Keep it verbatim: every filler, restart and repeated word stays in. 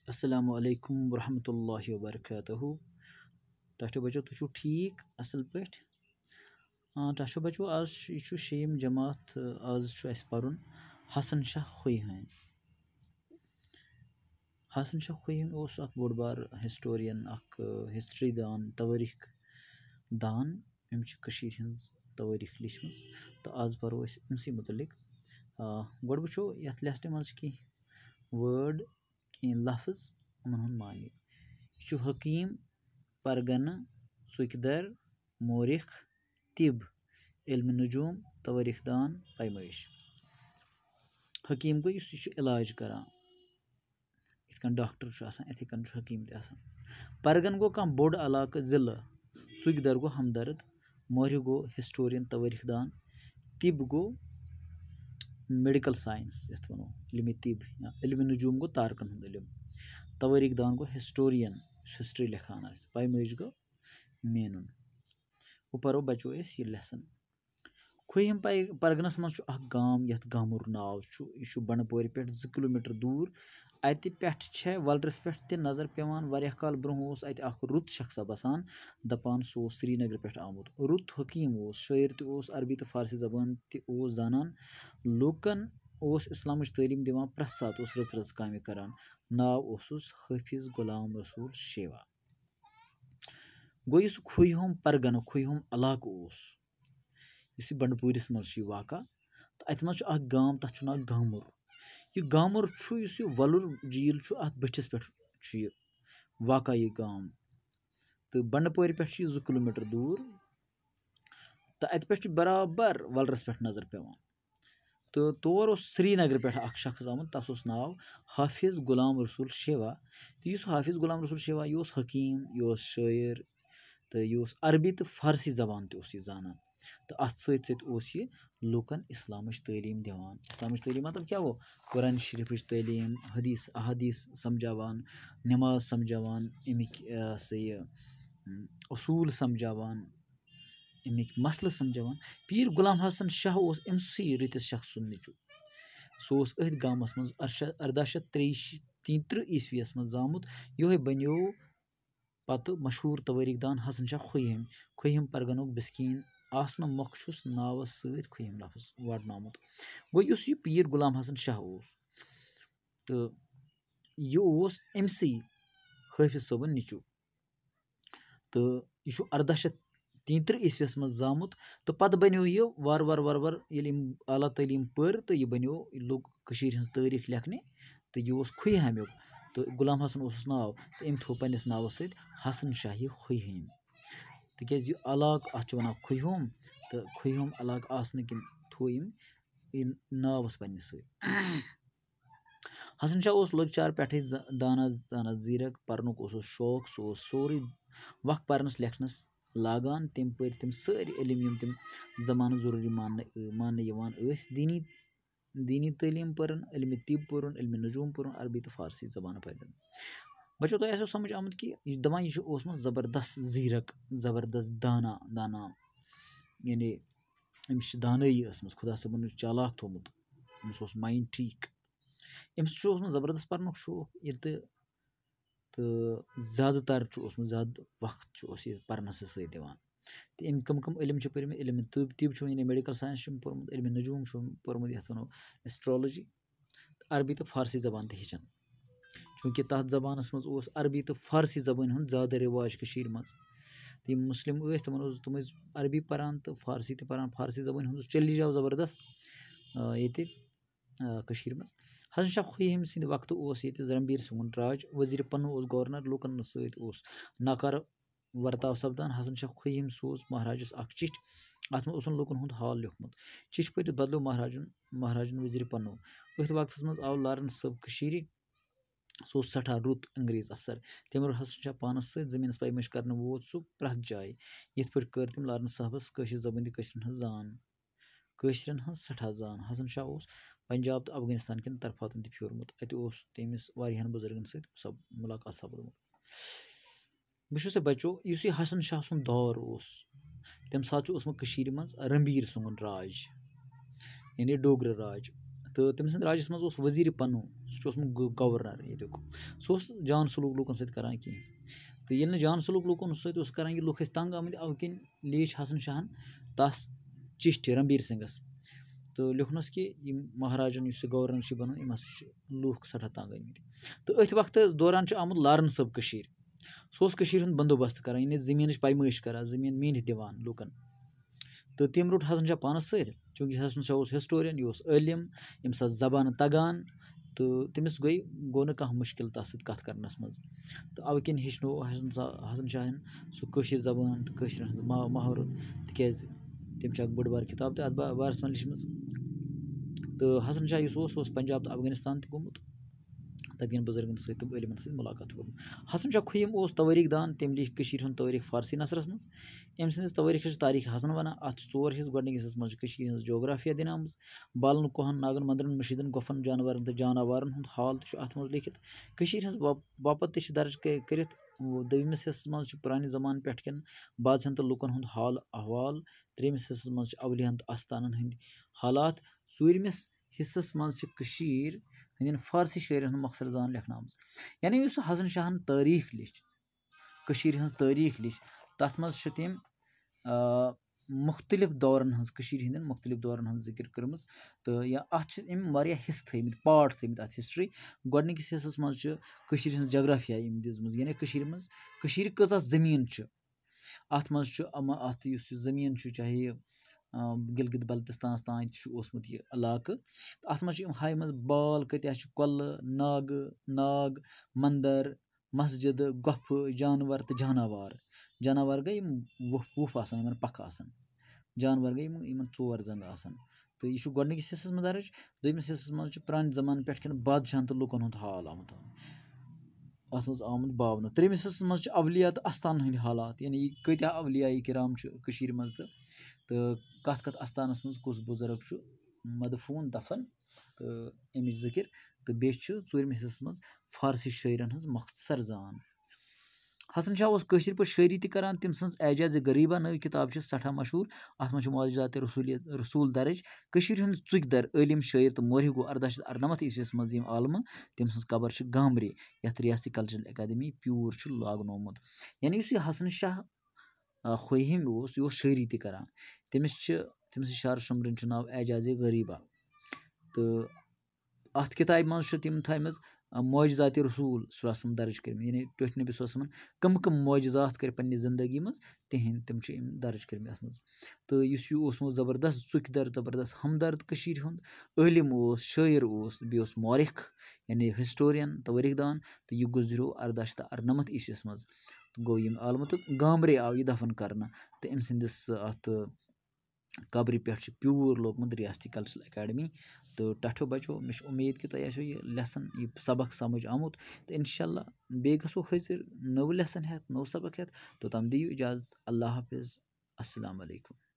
السلام علیکم ورحمۃ اللہ وبرکاتہ۔ ٹاٹھیو بچو، تُہۍ چھِو ٹھیٖک، اَصٕل پٲٹھۍ؟ آ، ٹاٹھیو بچو، آز چھُ، یہِ چھُ شیٚیِم جماعت، آز چھُ اَسہِ پَرُن حسن شاہ خوہی ہٕنٛدۍ۔ حسن شاہ خوہی اوس اَکھ بوٚڑ بار ہسٹورین، اَکھ، آ، ہسٹری دان، توٲریٖخ دان۔ أمۍ چھِ کٔشیٖرِ ہٕنٛز توٲریٖخ لیٖچھمٕژ، تہٕ آز پَرو أسۍ أمۍ سٕے مُتعلِق۔ آ، گۄڈٕ وٕچھو یَتھ لٮ۪سنہِ منٛز چھِ کینٛہہ وٲڈ، کینٛہہ لفظ، یِمَن ہُنٛد معنی۔ یہِ چھُ حکیٖم، پرگنہٕ، ژُکۍ در، مورخ، طب، علم نجوم، توٲریٖخ دان، پیمٲیِش۔ حکیٖم گوٚو یُس یہِ چھُ علاج کران، یِتھ کٔنۍ ڈاکٹر چھُ آسان، یِتھَے کٔنۍ چھُ حکیٖم تہِ آسان۔ پرگن گوٚو کانٛہہ بوٚڑ علاقہٕ، ضلعہٕ۔ ژُکۍ در گوٚو ہمدرد۔ مورخ گوٚو ہسٹورین، توٲریٖخ دان۔ طب گوٚو میڈیکل ساینس، یَتھ وَنو علمِ طب یا علمِ نجوم گوٚو تارکن ہُنٛد علم۔ توٲریٖخ دان گوٚو ہسٹورین، یُس ہسٹری لیکھان آسہِ۔ پیمٲیِش گوٚو مینُن۔ وۄنۍ پَرو بَچو أسۍ یہِ lesson۔ خوہیم پَے-، پرگنَس منٛز چھُ اَکھ گام، یَتھ گامُر ناو چھُ۔ یہِ چھُ بَنٛڈٕ پورِ پٮ۪ٹھ زٕ کِلوٗ میٖٹر دوٗر۔ اَتہِ پٮ۪ٹھ چھےٚ وَلرَس پٮ۪ٹھ تہِ نظر پٮ۪وان۔ واریاہ کال برٛونٛہہ اوس اَتہِ اَکھ رُت شخصا بَسان، دَپان سُہ اوس سرینگرٕ پٮ۪ٹھ آمُت۔ رُت حکیٖم اوس، شٲعر تہِ اوس، عربی تہٕ فارسی زبان تہِ اوس زانان۔ لوٗکَن اوس اِسلامٕچ تعلیٖم دِوان، پرٛٮ۪تھ ساتہٕ اوس رٕژ رٕژ کامہِ کران۔ ناو اوسُس حٲفظ غلام رسول شیوا۔ گوٚو یُس خوہی ہُم پرگنہٕ، خوہی ہُم علاقہٕ اوس، یُس یہِ بنڈپوٗرِس منٛز چھُ یہِ واقع، تہٕ اَتہِ منٛز چھُ اَکھ گام، تَتھ چھُ ناو گامُر۔ یہِ گامُر چھُ، یُس یہِ وۄلُر جھیٖل چھُ، اَتھ بٔٹھِس پٮ۪ٹھ چھُ یہِ واقع، یہِ گام۔ تہٕ بنڈپورِ پٮ۪ٹھ چھُ یہِ زٕ کِلوٗ میٖٹر دوٗر، تہٕ اَتہِ پٮ۪ٹھ چھُ برابر وۄلرَس پٮ۪ٹھ نظر پٮ۪وان۔ تہٕ تور اوس سرینگرٕ پٮ۪ٹھ اَکھ شخص آمُت، تَس اوس ناو حافظ غلام رسول شیوا۔ تہٕ یُس حافظ غلام رسول شیوا، یہِ اوس حکیٖم، یہِ اوس شٲعر، تہٕ یہِ اوس عربی تہٕ فارسی زبان تہِ اوس یہِ زانان۔ تہٕ اَتھ سۭتۍ سۭتۍ اوس یہِ لوٗکَن اِسلامٕچ تعلیٖم دِوان۔ اِسلامٕچ تعلیٖم مطلب کیٛاہ گوٚو؟ قرآن شریٖفٕچ تعلیٖم، حدیث، احادیث سمجھاوان، نماز سمجھاوان، اَمِکۍ، یہِ ہسا یہِ، اصوٗل سمجھاوان، اَمِکۍ مسلہٕ سمجھاوان۔ پیٖر غلام حسن شاہ اوس أمۍ سٕے رٕتِس شخص سُنٛد نیٚچوٗ۔ سُہ اوس أتھۍ گامَس منٛز اَرشہ-، اَرداہ شیٚتھ ترٛیٚیہِ شیٖتھ، ترٛہ عیسویَس منٛز زامُت۔ یِہوٚے بنیو پتہٕ مشہوٗر توٲریٖخ دان حسن شاہ خوہیم، خوہیم پرگنُک بسکیٖن آسنہٕ مۄکھ چھُس ناوَس سۭتۍ خوہیم لفظ وڈنومُت۔ گوٚو یُس یہِ پیٖر غلام حسن شاہ اوس، تہٕ یہِ اوس أمۍ سٕے حٲفظ صٲبُن نیٚچوٗ۔ تہٕ یہِ چھُ اَرداہ شیٚتھ تیٚیہِ ترٛہ عیسویَس منٛز زامُت، تہٕ پتہٕ بنیو یہِ وارٕ وارٕ وارٕ وارٕ ییٚلہِ أمۍ اعلیٰ تعلیٖم پٔر، تہٕ یہِ بنیو، یہِ لوٚگ کٔشیٖرِ ہٕنٛز تٲریٖخ لیکھنہِ، تہٕ یہِ اوس خوہیمُک۔ تہٕ غلام حسن اوسُس ناو، تہٕ أمۍ تھوٚو پنٛنِس ناوَس سۭتۍ حسن شاہی خوہیم، تِکیٛازِ یہِ علاقہٕ، اَتھ چھِ وَنان خوہیوم، تہٕ خوہیوم علاقہٕ آسنہٕ کِنۍ تھوٚو أمۍ یہِ ناوَس پنٛنِس سۭتۍ۔ حسن شاہ اوس لۄکچار پٮ۪ٹھٕے ز-، دانا، دانا زیرک، پرنُک اوسُس شوق، سُہ اوس سورُے وقت پرنَس لیکھنَس لاگان۔ تٔمۍ پٔرۍ تِم سٲری علم، یِم تَمہِ زمانہٕ ضروٗری ماننہٕ، ماننہٕ یِوان ٲسۍ۔ دینی، دینی تعلیٖم پٔرٕن، علمِ طب پوٚرُن، علمِ نجوم پوٚرُن، عربی تہٕ فارسی زبانہٕ پٔرِن۔ بچو، تۄہہِ آسیو سمجھ آمُت کہِ یہِ دپان، یہِ چھُ اوسمُت زبردست زیرک، زبردست دانا، دانا، یعنی أمِس چھِ دانٲیی ٲسمٕژ، خۄدا صٲبَن چھُ چالاک تھوٚومُت، أمِس اوس mind ٹھیٖک۔ أمِس چھُ اوسمُت زبردست پرنُک شوق، ییٚلہِ تہٕ، تہٕ زیادٕ تر چھُ اوسمُت، زیادٕ وقت چھُ اوس یہِ پرنَس سۭتۍ دِوان۔ تہٕ أمۍ کٕم کٕم علم چھِ پٔرمٕتۍ؟ علمِ طب، طب چھُ، یعنی medical science چھُ أمۍ پوٚرمُت، علمِ نجوم چھُ أمۍ پوٚرمُت، یَتھ وَنو astrology، تہٕ عربی تہٕ فارسی زبان تہِ ہیٚچھان۔ چوٗنٛکہِ تَتھ زمانَس منٛز اوس عربی تہٕ فارسی زبٲنۍ ہُنٛد زیادٕ رِواج کٔشیٖرِ منٛز۔ تہٕ یِم مُسلِم ٲسۍ، تِمَن اوس، تِم ٲسۍ عربی پَران تہٕ فارسی تہِ پَران۔ فارسی زبٲنۍ ہُنٛد اوس چٔلِجاو زبردست، آ، ییٚتہِ، آ، کٔشیٖرِ منٛز۔ حسن شاہ خوہیم سٕنٛدِ وقتہٕ اوس ییٚتہِ زرمبیٖر سنگُن راج، وزیٖرِ پنو اوس گورنر، لوٗکَن سۭتۍ اوس ناکارٕ ورتاو سپدان۔ حسن شاہ خوہیم سوز مہراجس اکھ چِٹھۍ، اتھ منٛز اوسُن لوٗکن ہُنٛد حال لیوٗکھمُت۔ چِٹھۍ پٔرِتھ بدلیو مہراجن، مہراجن وزیٖرِ پنو۔ أتھۍ وقتس منٛز آو لارنس صٲب کٔشیٖرِ۔ سُہ اوس سٮ۪ٹھاہ رُت انگریز افسر۔ تٔمۍ روٚٹ حسن شاہ پانس سۭتۍ۔ زٔمیٖنس پیمٲیِش کرنہٕ ووت سُہ پرٛٮ۪تھ جایہِ۔ یِتھ پٲٹھۍ کٔر تٔمۍ لارنس صٲبس کٲشِر زبٲنۍ تہٕ کٲشرٮ۪ن ہٕنٛز زان۔ کٲشرٮ۪ن ہٕنٛز سٮ۪ٹھاہ زان۔ حسن شاہ اوس پنجاب تہٕ افغانستان کٮ۪ن طرفاتن تہِ پھیوٗرمُت۔ اتہِ اوس تٔمِس واریاہن بُزرگن سۭتۍ سب-، مُلاقات سپدمُت۔ بہٕ چھُس تۄہہِ بچو، یُس یہِ حسن شاہ سُنٛد دور اوس، تَمہِ ساتہٕ چھُ اوسمُت کٔشیٖرِ منٛز رنبیٖر سنگُن راج، یعنی ڈوگرٕ راج۔ تہٕ تٔمۍ سٕنٛدِ راجَس منٛز اوس وزیٖرِ پنو، سُہ چھُ اوسمُت گو-، گورنر ییٚتیُک۔ سُہ اوس جان سلوٗک لوٗکَن سۭتۍ کَران کینٛہہ۔ تہٕ ییٚلہِ نہٕ جان سلوٗک لوٗکَن سۭتۍ اوس کَران کینٛہہ، لُکھ ٲسۍ تنٛگ آمٕتۍ، اَوٕ کِنۍ لیٖچھ حسن شاہَن تَس چِٹھِ رنبیر سنگھَس تہٕ لیوٚکھنَس کہِ یِم مہاراجَن یُس یہِ گورنر چھِ بَنان، یِم ہسا چھِ لوٗکھ سٮ۪ٹھاہ تنٛگ آمٕتۍ۔ تہٕ أتھۍ وقتَس دوران چھُ آمُت لارن صٲب کٔشیٖرِ۔ سُہ اوس کٔشیٖرِ ہُنٛد بندوبست کَران، یعنی زٔمیٖنٕچ پیمٲیِش کَران، زٔمیٖن میٖنِتھ دِوان لوٗکَن۔ تہٕ تٔمۍ روٚٹ حسن شاہ پانَس سۭتۍ، چوٗنٛکہِ حسن شاہ اوس ہسٹورین، یہِ اوس عٲلِم، ییٚمِس ٲس زبان تَگان، تہٕ تٔمِس گٔے، گوٚو نہٕ کانٛہہ مُشکِل تَس سۭتۍ کَتھ کَرنَس منٛز۔ تہٕ اَوٕ کِنۍ ہیٚچھنو حسن شاہ، حسن شاہَن سُہ کٲشِر زبان تہٕ کٲشرٮ۪ن ہٕنٛز ما-، محاورٕ، تِکیٛازِ تٔمۍ چھِ اَکھ بٔڑ بار کِتاب تہِ اَتھ با-، بارَس منٛز لیٚچھمٕژ۔ تہٕ حسن شاہ یُس اوس، سُہ اوس پنجاب تہٕ افغانستان تہِ گوٚمُت، تَتہِ کٮ۪ن بُزرگَن سۭتۍ تہٕ عٲلمَن سۭتۍ مُلاقات کوٚرمُت۔ حسن شاہ کھوٚیِم اوس توٲریٖخ دان، تٔمۍ لیٚچھ کٔشیٖرِ ہُنٛد توٲریٖخ فارسی نثرَس منٛز۔ أمۍ سٕنٛدِس توٲریٖخَس چھِ تاریٖخ حسن وَنان۔ اَتھ چھِ ژور حِصہٕ۔ گۄڈٕنِکِس حِصَس منٛز چھِ کٔشیٖرِ ہٕنٛز جغرافیہ دِنہٕ آمٕژ، بالَن، کوہَن، ناگَن، مَنٛدرَن، مٔشیٖدَن، گۄپھَن، جانوَرَن تہٕ جاناوارَن ہُنٛد حال تہِ چھُ اَتھ منٛز لیٚکھِتھ۔ کٔشیٖرِ ہٕنٛز باپ-، باپَتھ تہِ چھِ درٕج کٔ-، کٔرِتھ۔ دوٚیمِس حِصَس منٛز چھِ پرٛانہِ زمانہٕ پٮ۪ٹھ کٮ۪ن بادشاہَن تہٕ لُکَن ہُنٛد حال احوال۔ ترٛیٚیِمِس حِصَس منٛز چھِ اولیاہَن تہٕ آستانَن ہٕنٛدۍ حالات۔ ژوٗرمِس حِصَس منٛز چھِ کٔشیٖرِ ہٕنٛدٮ۪ن فارسی شٲعرَن ہٕنٛز مۄختصر زان لیکھنہٕ آمٕژ۔ یعنی یُس حسن شاہَن تٲریٖخ لیٚچھ، کٔشیٖرِ ہٕنٛز تٲریٖخ لیٚچھ، تَتھ منٛز چھِ تٔمۍ، آ، مُختٔلِف دورَن ہٕنٛز، کٔشیٖرِ ہٕنٛدٮ۪ن مُختٔلِف دورَن ہٕنٛز ذِکِر کٔرمٕژ۔ تہٕ یا اَتھ چھِ أمۍ واریاہ حِصہٕ تھٲومٕتۍ، پارٹ تھٲومٕتۍ اَتھ ہِسٹری۔ گۄڈٕنِکِس حِصَس منٛز چھِ کٔشیٖرِ ہٕنٛز جغرافیہ أمۍ دِژمٕژ، یعنی کٔشیٖرِ منٛز، کٔشیٖرِ کۭژاہ زٔمیٖن چھِ۔ اَتھ منٛز چھُ اَما-، اَتھ یُس یہِ زٔمیٖن چھُ، چاہے یہِ، آ، گِلگِت بلتِستانَس تام تہِ چھُ اوسمُت یہِ علاقہٕ۔ تہٕ اَتھ منٛز چھِ یِم ہاومٕژ بال کۭتیٛاہ چھِ، کۄلہٕ، ناگہٕ، ناگ، مَندَر، مسجدٕ، گۄپھٕ، جانوَر تہٕ جاناوار۔ جاناوار گٔے یِم وُپھ وُپھ آسان، یِمَن پَکھٕ آسان۔ جانوَر گٔے یِم، یِمَن ژور زنٛگہٕ آسان۔ تہٕ یہِ چھُ گۄڈٕنِکِس حِصَس منٛز درٕج۔ دوٚیمِس حِصَس منٛز چھُ پرٛانہِ زمانہٕ پٮ۪ٹھ کٮ۪ن بادشاہَن تہٕ لُکَن ہُنٛد حال آمُت ہاونہٕ۔ اَتھ منٛز آمُت باونہٕ۔ ترٛیٚیمِس حِصَس منٛز چھِ اولیاء تہٕ اَستانَن ہٕنٛدۍ حالات، یعنی یہِ کۭتیٛاہ اولیاء کرام چھِ کٔشیٖرِ منٛز تہٕ، تہٕ کَتھ کَتھ اَستانَس منٛز کُس بُزرگ چھُ مدفوٗن، دفن، تہٕ اَمِچ ذِکِر۔ تہٕ بیٚیہِ چھُ ژوٗرمِس حِصَس منٛز فارسی شٲعرَن ہٕنٛز مۄختصر زان۔ حسن شاہ اوس کٲشِر پٲٹھۍ شٲعری تہِ کران۔ تٔمۍ سٕنٛز اعجاز غریٖبہ نٲوۍ کِتاب چھِ سٮ۪ٹھاہ مشہوٗر۔ اَتھ منٛز چھِ معجزات رسوٗلیت، رسوٗل درٕج۔ کٔشیٖرِ ہُنٛد ژُکۍ در عٲلِم، شٲعر تہٕ مورخ گوٚو اَرداہ شیٚتھ اَرنَمَتھ عیسویَس منٛز یِم عالمہٕ۔ تٔمۍ سٕنٛز قبر چھِ گامرے، یَتھ ریاستی کلچرل اکیڈمی پیوٗر چھُ لاگنومُت۔ یعنی یُس یہِ حسن شاہ، آ، کھویِم اوس، یہِ اوس شٲعری تہِ کران۔ تٔمِس چھِ، تٔمۍ سٕنٛز شعر شُمرٕنۍ چھُ ناو اعجاز غریٖبہ۔ تہٕ اَتھ کِتابہِ منٛز چھِ تِم تھٲومٕژ، آ، معجزات رسول صلی اللہ علیہ وسلم درٕج کٔرمٕتۍ، یعنی ٹوٹھۍ نبی صلی اللہ علیہ وسلمن کم کم معجزات کٔرۍ پننہِ زندگی منٛز، تِہنٛدۍ تِم چھِ أمۍ درٕج کٔرمٕتۍ اَتھ منٛز۔ تہٕ یُس یہِ اوسمُت زبردست ژُکۍ در، زبردست ہمدرد کٔشیٖرِ ہُنٛد، عٲلِم اوس، شٲعر اوس، بیٚیہِ اوس مورخ، یعنی ہسٹورین، توٲریٖخ دان، تہٕ یہِ گُزریو اَرداہ شیٚتھ تہٕ اَرنَمَتھ عیسویَس منٛز۔ تہٕ گوٚو ییٚمہِ عالمہٕ تہٕ گامرے آو یہِ دفن کرنہٕ، تہٕ أمۍ سٕنٛدِس اَتھ قبرِ پٮ۪ٹھ چھُ پیوٗر لوگمُت ریاستی کلچرل اکیڈمی۔ تہٕ ٹَٹھیو بچو، مےٚ چھِ اُمید کہِ تۄہہِ آسیو یہِ lesson، یہِ سبق سمجھ آمُت۔ تہٕ انشاءاللہ بیٚیہِ گژھو حٲضِر نٔو lesson ہٮ۪تھ، نوٚو سبق ہٮ۪تھ۔ توٚتام دِیِو اجازت۔ اللہ حافظ۔ السلام علیکم۔